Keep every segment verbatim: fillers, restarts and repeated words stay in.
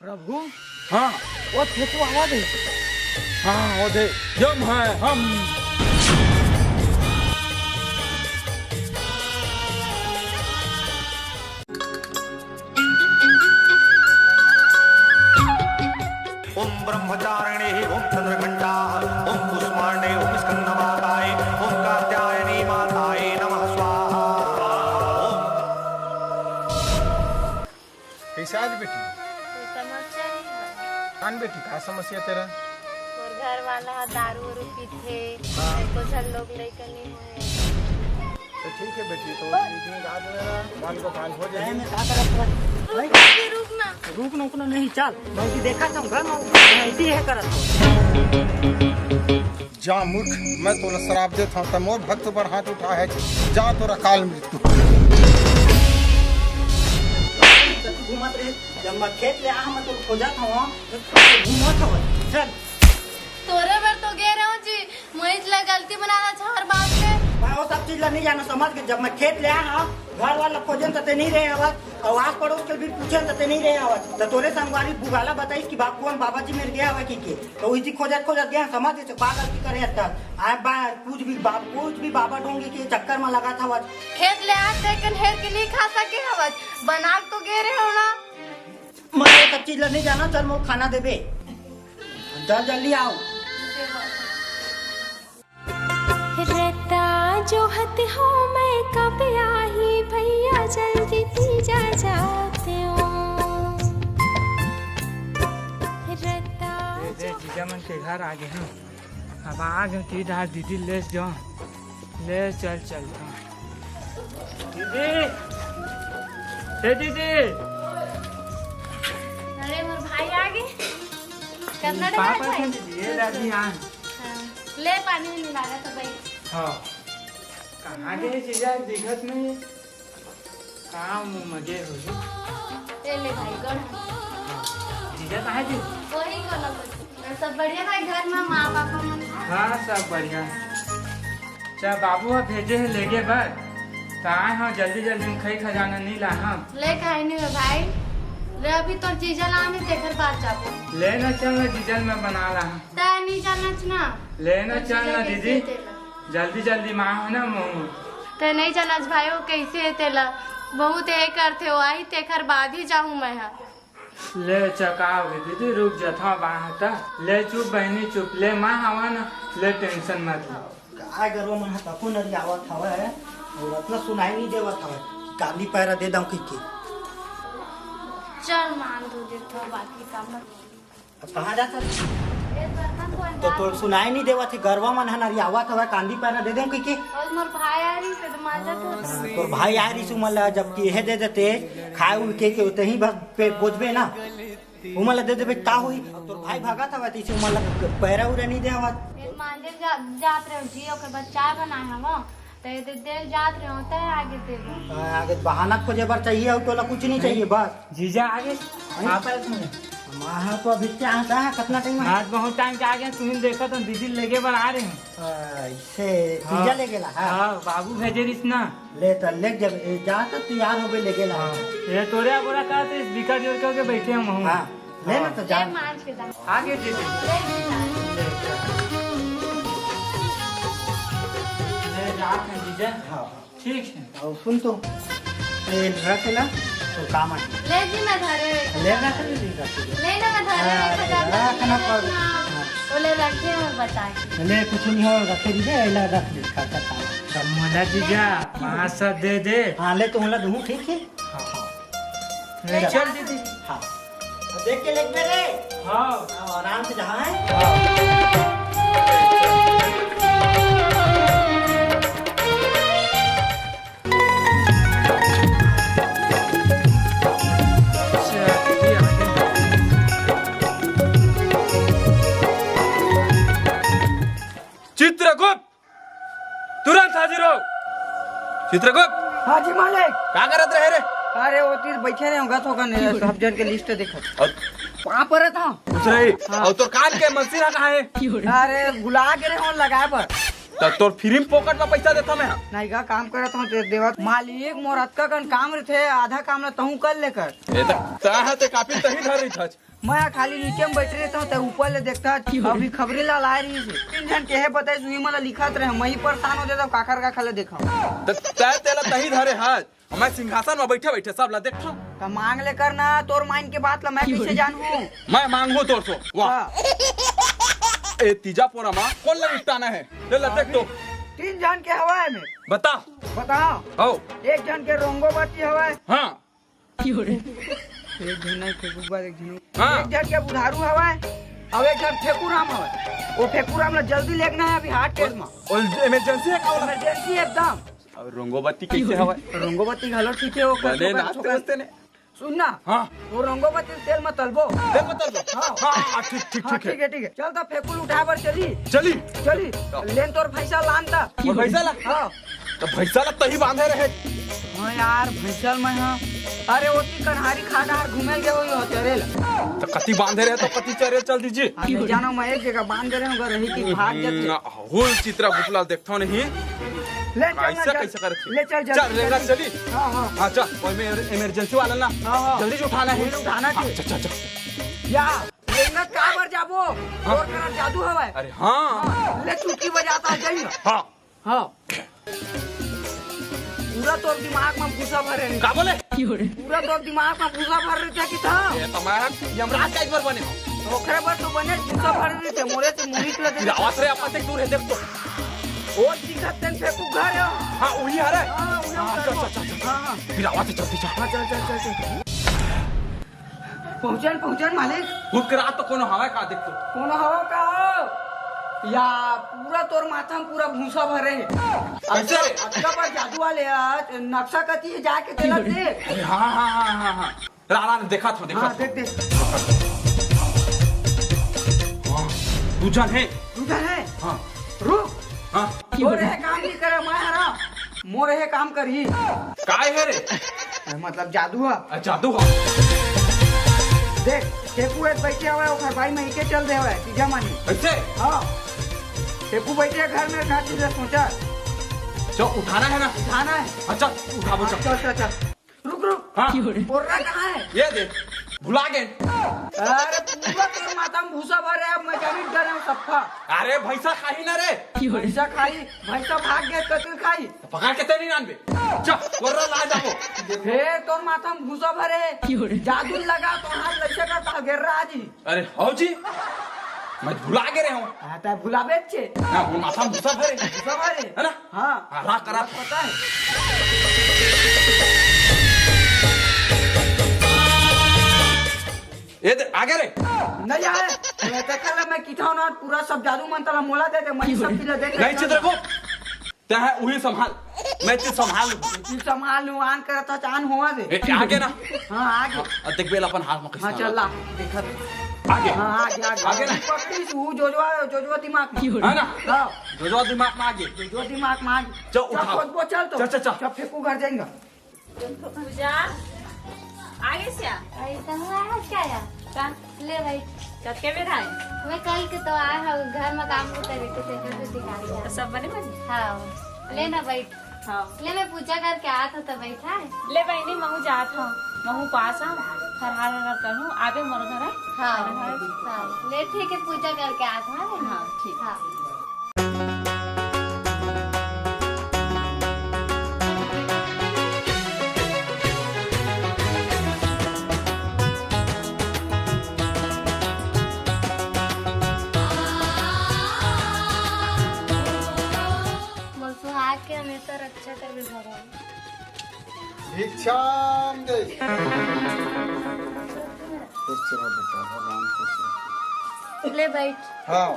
प्रभु। हाँ। वो थे तो आया दे। हाँ, वो दे। यम है हम। ओम ब्रह्मचारिणे, ओम चंद्रघंटा, ओम कुष्मांडे, ओम स्कंद माताए, ओम कात्यायनी माताए नमः स्वाहा। ओम। कैसे आज बेटी? ये समस्या नहीं है। कान बेटी, का समस्या तेरा? मोर घर वाला ह दारू वारू पीथे, हाँ। एको झन लोग लइका नहीं होए। तो ठीक है बेटी, तो एक दिन बाद में ना, बाल को बाल हो जाए। मैं का करत हूँ? भाई, रुक ना। रुक ना, रुक ना, नहीं, चल। मैं भी देखा था, घर में ऐसी है करत हूँ। जा मूर्ख, मैं तोला श्राप देत हंव, त मोर भक्त पर हाथ उठा है, जा तोर अकाल मृत्यु। घूमत रहे, जब मैं खेत ले आ, मैं तो खोजत हंव, घूमत हंव। चल। तोरे बर तो गे रहे हंव जी, मोहित ला गलती बना रहा हर बात में। मैं वो सब चीज ला नहीं जाना, समझ गए। जब मैं खेत ले आ, घर वाला खोजन त ते नहीं रहे हवत, और आस पड़ोस के भी पूछन त ते नहीं रहे हवत, त तोरे संगवारी बुगाला बताइस कि बाप कौन बाबा जी मेर गया हवा की के। तो इसी खोजत खोजत गया, समझ से का गलती करे हत्ता। आए बा, कुछ भी बाप, कुछ भी बाबा ढोंगी के चक्कर में लगा था। खेत ले आत है कन हेर के नहीं खा सके हवत, बना तो गे रहे हो ना। मैं ये सब चीज ला नहीं जाना, चल मोर खाना देबे, जल जल्दी आओ। रता जो हत हो मैं कब आही भैया जल्दी तीजा जाते हो। रता ए, ए, जीजा मन के घर आ गे हन। अब आ गे ती डार दीदी ले जाओ। ले चल चलता। दीदी, ए दीदी। अरे मोर भाई आ गे। कितना पापा टाइम के है? दीदी, ए दादी आ। हाँ। ले पानी नहीं लागा तो भाई। हाँ। कहाँ गए जीजा, दिखत नहीं। काम में गे होही। ए ले भाई, गढ़। जीजा कहाँ जी? वही गलत है। सब बढ़िया भाई, घर में माँ पापा मन? हाँ, सब बढ़िया। अच्छा, बाबू ह भेजे हे लेगे बर, त आए हंव जल्दी जल्दी में, खई खजाना नहीं ला हंव। ले काहे नहीं हो भाई, ले अभी तोर जीजा ला नहीं, तेकर बाद जाबो। ले ना चल ना, जीजा ल मैं बना ला हंव। तै नहीं जाना च ना। ले ना चल ना दीदी। जल्दी जल्दी माँ हो ना मोर। ते नहीं जानस भाई, वो कैसे है तेला, बहुत ये करथे, वो आही तेखर बाद ही जाहूँ मैं हा। ले चकाओ गे दीदी, रुक जथा बाहर त। ले चुप बहनी चुप, ले माँ हवा ना, ले टेंशन मत ले। गाय गरुवा मन ह तको नरी आवत हवय, और अतना सुनाई नहीं देवत हवय, कांदी पैरा दे दऊं कहिके। चल मान दो देथो, बाकी काम अब कहाँ जात हस? तो तोर सुनाई नहीं देवत हे, गरवा मन ह नरियावत हवय, कांदी पैरा दे देंव कहिके। और मोर भाई आ रही से तो मांजत हो। हाँ, तोर भाई आ रही से उमन ला जब कि यह दे देते, खाए उल के, के उतही बस पेट बोझबे ना। उमन ला दे देबे का होही? अब तोर भाई भागत हवय, तइसे उमन ला पैरा उरा नहीं दे हवत। ये मांजे जा, जात रहे जी, ओकर बाद चाय बनाए हवं। ते दे, दे जात रहे होते हैं आगे दे दो। हाँ, आगे बहाना खोजे बर चाहिए, और तोला कुछ नहीं चाहिए, बस। जीजा आगे। हैं? पापा सुन। माँ तो अभी क्या आता है, कितना टाइम है? आज बहुत टाइम के आ गए, तुम देखो तो दीदी लेगे बर आ रहे हैं। आ, इसे हाँ। जीजा ले गेला, हाँ? हाँ, बाबू भेजे रिस ना। ले तो ले जब ए, जा तो तैयार हो गए, ले गेला। हाँ। ये तोरे अगोरा का तो इस बिका जोर के होके बैठे हम हूँ। हाँ। ले ना तो जा। ले मांज के जा। आगे दीदी। ले जा। ले जा, जीजा। हाँ। ठीक है। और सुन तो, ये रख ला, तो काम है। ले जी, मैं धरे। ले रख ले, ले रख ले। ले ना, मैं धरे, अरे, रख ले। रख ना पर। हाँ। वो ले रखे हैं, मैं बता के। ले, कुछ नहीं हो, रखे दीजिए, ये ला रख ले, खर्चा काम। सब मोला जीजा, ले। पाँच सौ दे दे। हाँ, ले, तो मोला दूँ, ठीक है? हाँ, हाँ। ले ले जा। चल दीदी। हाँ। अब देख के लेट बे रे। हाँ। हाँ, आराम से जहाँ है। हाँ। चित्रगुप्त, तुरंत हाजिर हो। चित्रगुप्त। हाँ जी मालिक। का करत रहे रे? अरे वो तीर बैठे रहे होगा तो कने सब जन के लिस्ट देखत। और पाँव परत हूँ। पूछ रही। हाँ। और तोर कान के मंसिरा कहाँ है? अरे भुला के रहे हो लगाए पर। त तोर फ्री म फोकट म पैसा देथव मैं ह। नहीं गा, काम करत हंव ते देवत। मालिक, मोर अतका कन काम रहिथे, आधा काम ला तहूं कर ले कर। ए त, ता ह ते कापी तही धर रहिथस। मैं ह खाली नीचे म बइठे रहिथंव, ते ऊपर ले देखथस। अभी खबरी ला लाए रहिस हे। तीन झन के हे बताइस, उही मन ला लिखत रहेंव। मैं ही परेशान हो जाथंव, काखर काखर ला देखंव। त तैं तेला तही धरे हस। मैं सिंहासन म बइठे बइठे सब ला देखथंव। त मांग ले कर ना, तोर माइन के बात ला मैं कइसे जानहूं? मैं मांगहूं तोर सो। वाह। हाँ। ए तीजा पोरा म कोन ला निपटाना हे? ले ला देख तो। तीन झन के हवय एमे। बता। बता। हव। एक झन के रोंगोबती हवय। हाँ। एक झन नहीं, फेंकू के बाद एक झन। हाँ। एक झन के बुधारू हवय, अउ एक झन फेंकू राम हवय। वो फेंकू राम ला जल्दी लेगना हे अभी हार्ट केस म। और इमरजेंसी हे का ओला? इमरजेंसी एकदम। अउ रोंगोबती कइसे हवय? रोंगोबती घलो ठीक हे, ओकर बने छोकरा, नाचते छोकरा। बजते ने। सुन ना। हाँ। वो रोंगोबती तेल म तलबो। तेल म तलबो? हाँ। हाँ, हाँ, ठीक, ठीक, हाँ, ठीक हे। ठीक हे, ठीक हे। चल त फेंकू ल उठाए बर चली। चली। चली। हाँ। लेन तोर भैंसा लान त। वो भैंसा ला? हाँ। त भैंसा ला तही बांधे रहे। हाँ यार, भैंसा ल मैं, हाँ। अरे, ओती कन्हारी खा डहार घूमे ल गे होही हो तेरे ला। त कति बांधे रहे त कति चरे चल दीजिए। हाँ, ले जाना, मैं एक जगह बांध दे रहे हूँ, अगर रही कि भाग जाते। हम्म, हुल चित्रा गुपला देखथव नहीं। ले चल ना, कैसे, चल। कैसे करत हे? ले चल, चल, जल्दी, रेंगा जल्दी। चली। हाँ, हाँ। हाँ, चल, ओमे इमरजेंसी वाला ना। हाँ, हाँ। जल्दी से उठाना हे। जल्दी उठाना हाँ, हे। चल, चल, चल। या, रेंगा काबर जाबो? हाँ। तोर करा जादू हवय। अरे हाँ। हाँ, ले चुटकी बजाता जाइए। हाँ। हाँ। पूरा तोर दिमाग म भूसा भरे रहिथे। का बोले? पूरा तोर दिमाग म भूसा भरे रहिथे कि था? ए, त मैं यमराज का एक बार बने हंव। ओखरे बर तो बने भूसा भरे रहिथे, मोरे तो मुड़ी के लगे। फिर आवाज रे, अपन से दूर हे, देख तो। ओ दिखत तेन फेंकू घर हे। हाँ, उही हरे। हाँ, उही हाँ, हरे। चल, चल, चल, चल। हाँ, हाँ। फिर आवाज से चलती चल। हाँ, चल, चल, चल, चल। पहुंचन, पहुंचन मालिक। भूत के रात तो कोनो हवय का, देख तो। कोनो हवय का हो? या पूरा तोर माथा म पूरा भूसा भरे हे। कैसे रे? अतका बड़ जादू वाले आज नक्शा कती हे जाके तेला देख। अरे हाँ, हाँ, हाँ, हाँ, हाँ। रा, रा, देखत हंव, देखत हाँ, हंव। देख, देख। हाँ, दू झन हे। दू झन हे? हाँ। रुक। हाँ। तोर हे काम नहीं करे, मैं हरा। मोर हे काम करही। काय हे रे? मतलब जादू ह। अ, जादू ह। देख, टेपू एक बइठे हवय, ओखर बाई म एके चल दे हवय, तीजा मानी। अइसे? हाँ। टेपू बइठे हे घर में, खातिर ले सोचा। चल, उठाना हे ना? उठाना हे। अच्छा, उठाबो, चल। चल, चल, चल। रुक, रुक। हाँ। बोर्रा कहाँ हे? ये दे, भुला गे। अरे, पूरा तोर माथा म भूसा भरे हे, अब मैं जानी डरे हंव सफा। अरे, भैंसा खाही ना रे। भैंसा खाही, भैंसा भाग गे, कतल खाही। पकड़ के तें नइ जानबे। जा, बोर्रा ला जाबो। फेर तोर माथा म भूसा भरे हे। जादू लगा, तोर हाथ लइसे करता, गेर्रा आजी। अरे हव जी, मैं भुला गे रहे हंव। हाँ, तैं भुलाबे छे। ना, मोर माथा म भूसा भरे। भूसा भरे? है ना? हाँ। हाँ, राख, राख। पता हे। ए दे, आगे रे। नहीं आए। मैं देखा ले, मैं किथा ना, पूरा सब जादू मंत्र ला मोला दे दे, मैं सब चीज ला देख नहीं, लेता चित्रगुप्त। तैं ह उही संभाल, मैं चीज संभाल लूं। चीज संभाल लूं, आन करत हस, आन होवा दे। ए, आगे ना। हाँ, आगे। हाँ, अब देखबे ला अपन हाथ में हाँ, कइसे चल ला, देखा दे। आगे। हाँ, आगे, आगे। आगे ना। पकड़िस, वो जोजवा, जोजवा दिमाग में। है ना? हाँ। जोजवा दिमाग में आगे। जोजवा दिमाग में आगे। चल, चल, उठाओ। खोजबो, चल तो। चल, चल, चल। चल, फेंकू घर जाएगा। पूजा, आ गे सिया? अइसन हुआ है क्या यार? का? ले भाई। कतके बेर आए? मैं कल के तो आए हूँ, घर में काम को तरीके से कर दिखा दिया। तो सब बने बने? हाँ, ले ना बैठ। हाँ। ले मैं पूजा करके आत हूँ तो बैठा है। ले बहिनी, महू जात हूँ, महू पास हूँ, फरहार हरहार करूँ, आबे मोर घर है। हाँ, खाना खाए। हाँ, ले ठीक है, पूजा करके आत हूँ, हाँ। हाँ, ठीक। हाँ। मोर सुहाग के हमेशा रक्षा करबे भगवान। भिक्षाम दे। खुश रह बेटा, भगवान खुश रह। ले बैठ। हाँ।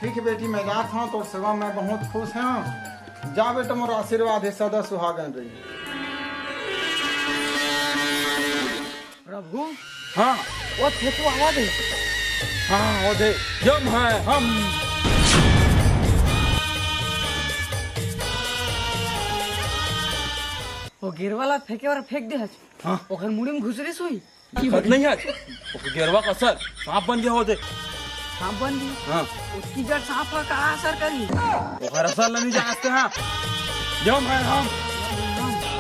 ठीक है बेटी, मैं जात हूँ, तोर सेवा मैं बहुत खुश हूँ। जा बेटा, मोर आशीर्वाद है, सदा सुहागन रही। प्रभु। हाँ। वो फेंकू आवा दे। हाँ, वो दे। यम है हम। वो गेरवा ला फेंके बर फेंक दे हस। हाँ। ओकर मुड़ी में घुसरिस होही। दिखत नहीं है। ओकर गेरवा का सर सांप बन गया हो दे। सांप बन गया? हाँ। ओतकी जड़ सांप ह का असर करी? ओकर असर ला नहीं जानते हैं। यम है हम।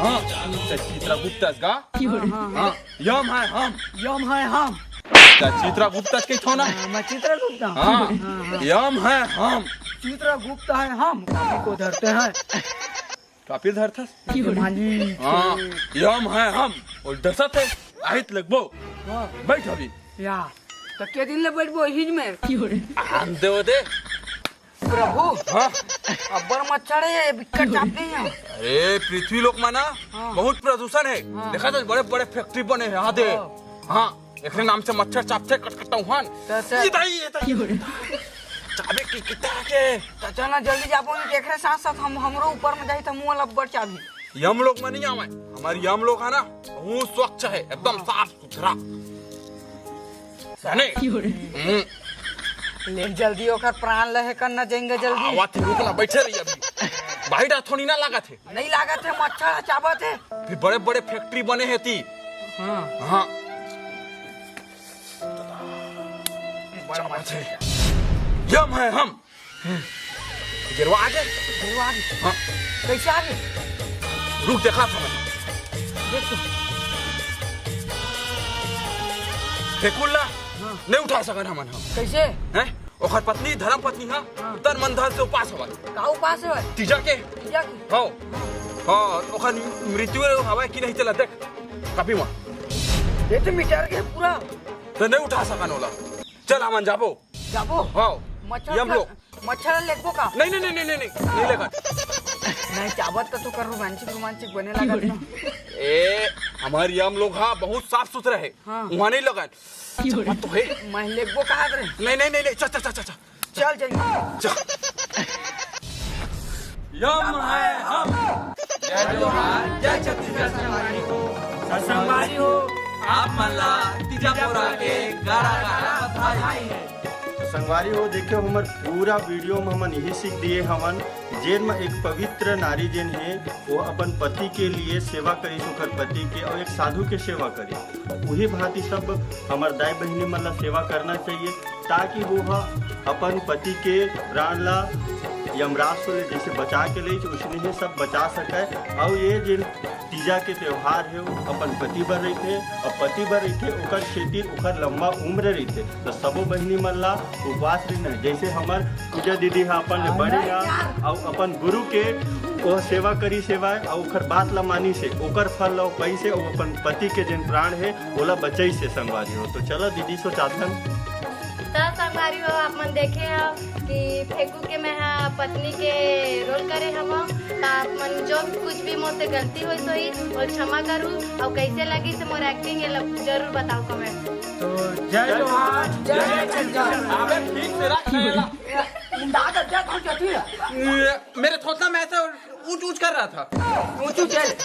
हाँ। चित्रगुप्त का। हाँ, हाँ, हाँ। हाँ। यम है हम। यम है हम। त चित्रगुप्त के थो ना। हाँ, मैं चित्रगुप्त हूँ। हाँ। हाँ, हाँ। यम है हम। चित्रगुप्त है हम। कॉपी को धरते हैं। कॉपी धरथस? मालिक। हाँ, यम है हम। और डसत है। आहित लगबो। हाँ। बैठ अभी। या। त के दिन ले बैठबो हिज में? आन दे वो दे। प्रभु। हाँ। अब्बड़ मच्छर है, बिक्कट चाप दे यहाँ। अरे, पृथ्वी लोक में ना, हाँ। बहुत प्रदूषण है। हाँ। देखा तो बड़े-बड़े फैक्ट्री बने हैं, हाँ दे। हाँ। हाँ, एकरे नाम से मच्छर चापथे कटकटाऊ हन। त, त ये दाई, ये दाई। चाबे की कितना के? त चल ना, जल्दी जाबो, नहीं एकरे साथ-साथ हम, हमरो ऊपर में जाई त मुँह लब्बड़ चाबी। यम लोक में नहीं आवे। हमार यम लोक है ना, बहुत स्वच्छ है, एकदम साफ सुथरा। जाने? हम्म। ले जल्दी ओकर प्राण लहे कर ना जाएंगे जल्दी। आवा थे, रुक ना, बैठे रही अभी। बाहर आ थोड़ी ना लागत है। नहीं लागत है, मच्छर चाबत है। फिर बड़े-बड़े फैक्ट्री बने हैं ती। हाँ। हाँ। बड़ा चाबत है। यम है हम। गेरवा आगे। गेरवा आगे। हाँ। कैसे आगे? रुक, देखा था मैं। देख तो। फेकुल्ला। हाँ। नहीं उठा सकन हमन हम। कैसे? हैं? ओखर पत्नी, धर्म पत्नी हा, हाँ। तन मन धन से उपास हवय। का उपास हवय? तीजा के। तीजा के? हाँ। हाँ, ओखर मृत्यु हवय कि नहीं, चला देख। कभी वहाँ। ये तो मिटर के पूरा। तो नहीं उठा सकन ओला। चल, हमन जाबो। जाबो? हाँ। मच्छर यम लोक। मच्छर लेगबो का? नहीं, नहीं, नहीं, नहीं, नहीं, नहीं, नहीं लेगन। नहीं, चाबत का तो कर रोमांचिक, रोमांचिक बने लागत ना। ए, हमार यम लोक हा बहुत साफ सुथरा है। हाँ। वहाँ नहीं लगन। चाबत तो है। मैं लेगबो कहा करे? नहीं, नहीं, नहीं, नहीं, चल, चल, चल, चल, चल। चल जाइए। चल। यम है हम। जय जोहार, जय छत्तीसगढ़ संगवारी हो। संगवारी हो, आप मन ला तीजा पोरा के गाड़ा गाड़ा बधाई है। संगवारी हो, देखियो, हमर पूरा वीडियो में हमन यही सीख दिए हवन, जेन में एक पवित्र नारी जेन है, वो अपन पति के लिए सेवा करिस, ओकर पति के, और एक साधु के सेवा करिस। वही भांति सब हमर दाई बहिनी मन ला सेवा करना चाहिए, ताकि वो ह अपन पति के प्राण ला यमराज से जैसे बचा के ले, उसने ही सब बचा सके। और ये जेन तीजा के त्योहार हे, वो अपन पति बर रहिथे, और पति बर रहिथे, ओकर सेती ओकर लंबा उम्र रहिथे। तो सबो बहिनी मन ला उपवास रहना हे। जैसे हमर पूजा दीदी हा अपन ले बड़े हा, अउ अपन गुरु के वो सेवा करी सेवा, अउ ओकर बात ला मानी से, ओकर फल ला पाई से, अउ अपन पति के जेन प्राण हे, ओला बचाई से संगवारी हो। तो चला दीदी सो चाहथन। त संगवारी हो, आप मन देखे हो कि फेकू के मैं हा पत्नी के रोल करे हवं, त आप मन जो कुछ भी मोर से गलती होइस होही, वो क्षमा करू, अउ कैसे लगिस मोर एक्टिंग, एला जरूर बताओ कमेंट। तो जय जोहार, जय छत्तीसगढ़। अबे ठीक से रख ना एला। मेरे थोथना में ऐसा ऊंच ऊंच कर रहा था। ऊंच ऊंच है।